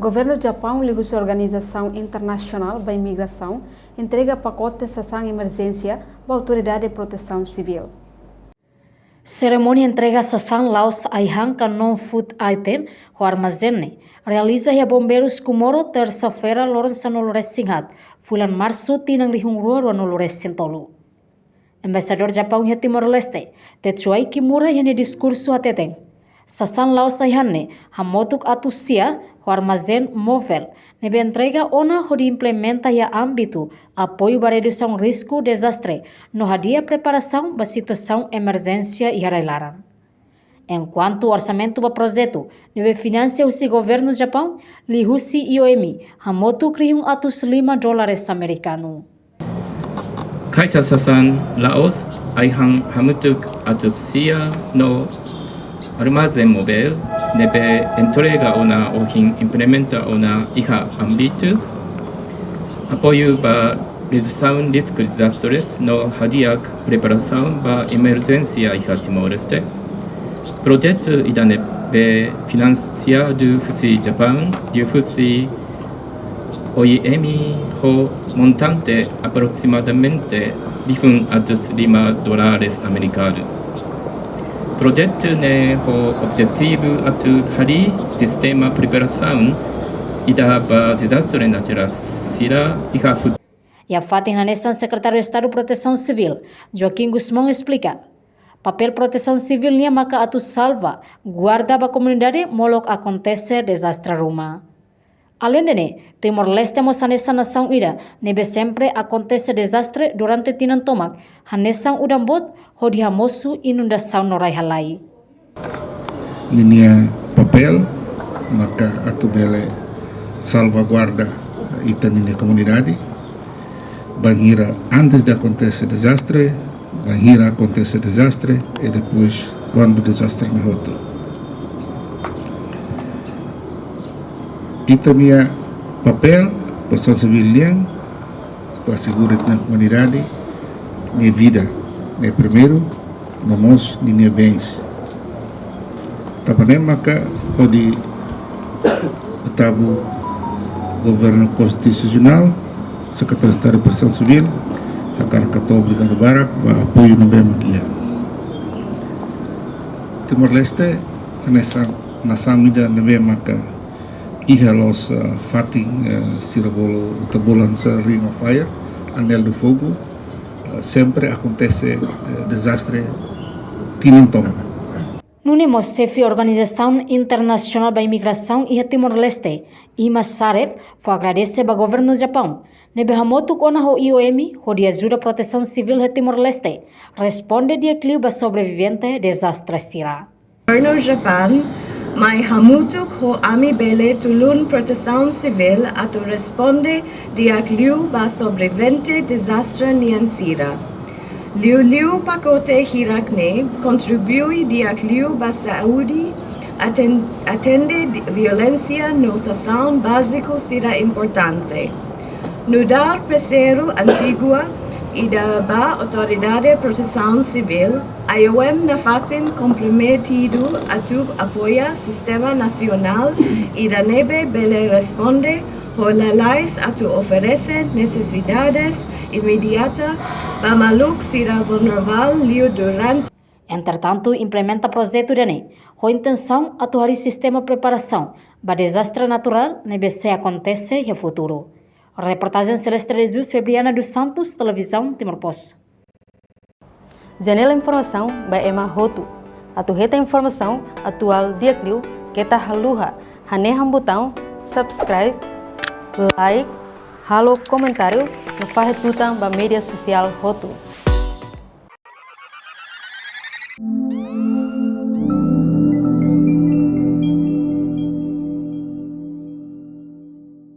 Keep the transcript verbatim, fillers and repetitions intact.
Governu Japaun liuhusi Organizasaun Internasionál ba Imigrasaun entrega pakote sasán emerjénsia ba Autoridade Protesaun Sivíl. Serimónia entrega sasán la'ós ai-han ka non-food item ho armazén ne'e realiza iha Bombeirus Comoro, tersa-feira, loron sanulu-resin-haat, fulan Marsu, tinan rihun rua ruanulu-resin-tolu. Embaixadór Japaun iha Timor-Leste, Tetsuya Kimura, iha nia diskursu hateten, sasán la'ós ai-han ne'e hamutuk atus sia ho armazén móvel ne'ebé entrega ona hodi implementa iha ámbitu apoiu ba redusaun risku dezastre no hadi'a preparasaun ba situasaun emerjénsia iha rai-laran. Enkuantu orsamentu ba projetu ne'ebé finansia husi Governu Japaun liuhusi I O M hamutuk rihun atus lima dólares amerikanu. Kaixa sasán la'ós ai-han hamutuk atus sia no armazén móvel ne'ebé entrega ona ohin implementa ona iha ámbitu apoiu ba redusaun risku dezastres no hadi'a preparasaun ba emerjénsia iha Timor-Leste. Projetu ida-ne'ebé finansiadu husi Japaun liuhusi O I M ho montante aproximadamente rihun atus lima dólares amerikanu. Projetu ne'e ho objetivu atu harii sistema preparasaun ida ba dezastre naturál sira iha futuru. Iha fatin hanesan, Sekretáriu Estadu Protesaun Sivíl, Joaquim Gusmão, esplika, papél Protesaun Sivíl nian maka atu salva guarda ba komunidade molok akontese dezastre ruma. Aleinde ne'e, Timor-Leste mós hanesan nasaun ida ne'ebé sempre akontese dezastre durante tinan tomak, hanesan udan boot hodi hamosu inundasaun no rai-halai. Ninia papél maka atu bele salvaguarda ita-ninia komunidade, bainhira antes de akontese dezastre, bainhira akontese dezastre, e depois kuandu dezastre ne'e hotu. Ita-nia papél, Protesaun Sivíl nian, atu asegura ita-nia komunidade nia vida ne'e primeiru, no mós ninia bens. Tanba ne'e maka hodi Oitavu Governu Konstitusionál, Sekretáriu Estadu Protesaun Sivíl, hakarak hato'o obrigadu barak ba apoiu ne'ebé mak iha. Timor-Leste hanesan nasaun ida ne'ebé maka iha loos, eh, fatin, eh, sira bolu, ita bolu hanesan Ring of Fire, Anel do Fogo, eh, sempre akontese, eh, dezastre tinan tomak. Nune'e mós, xefe Organizasaun Internasionál ba Imigrasaun iha Timor-Leste, Ima Saref, fó agradese ba Governu Japaun ne'ebé hamutuk ona ho I O M hodi ajuda Protesaun Sivíl iha Timor-Leste responde di'ak liu ba sobrevivente dezastre sira. Governu Japaun mai hamutuk ho ami bele tulun Protesaun Sivíl atu responde di'ak liu ba sobrevivente dezastre nian sira. Liuliu pakote hirak-ne'e kontribui di'ak liu ba saúde, aten-, atende di-, violénsia no sasán báziku sira importante. Nu'udar parseiru antigu ida ba Autoridade Protesaun Sivíl, I O M nafatin komprometidu atu apoia sistema nasionál ida ne'ebé bele responde ho lalais atu oferese nesesidades imediata ba maluk sira vulneravel liu durante. Entretantu, implementa projetu ida-ne'e ho intensaun atu harii sistema preparasaun ba dezastre naturál ne'ebé sei akontese iha futuru. Reportajen Celeste de Jesus, Febriana dos Santos, Televizaun Timor Post. Janela informasaun ba ema hotu. Atu hetan informasaun atuál di'ak liu, keta haluha hanehan butaun subscribe, like, halo komentáriu no fahe tutan ba média sosiál hotu.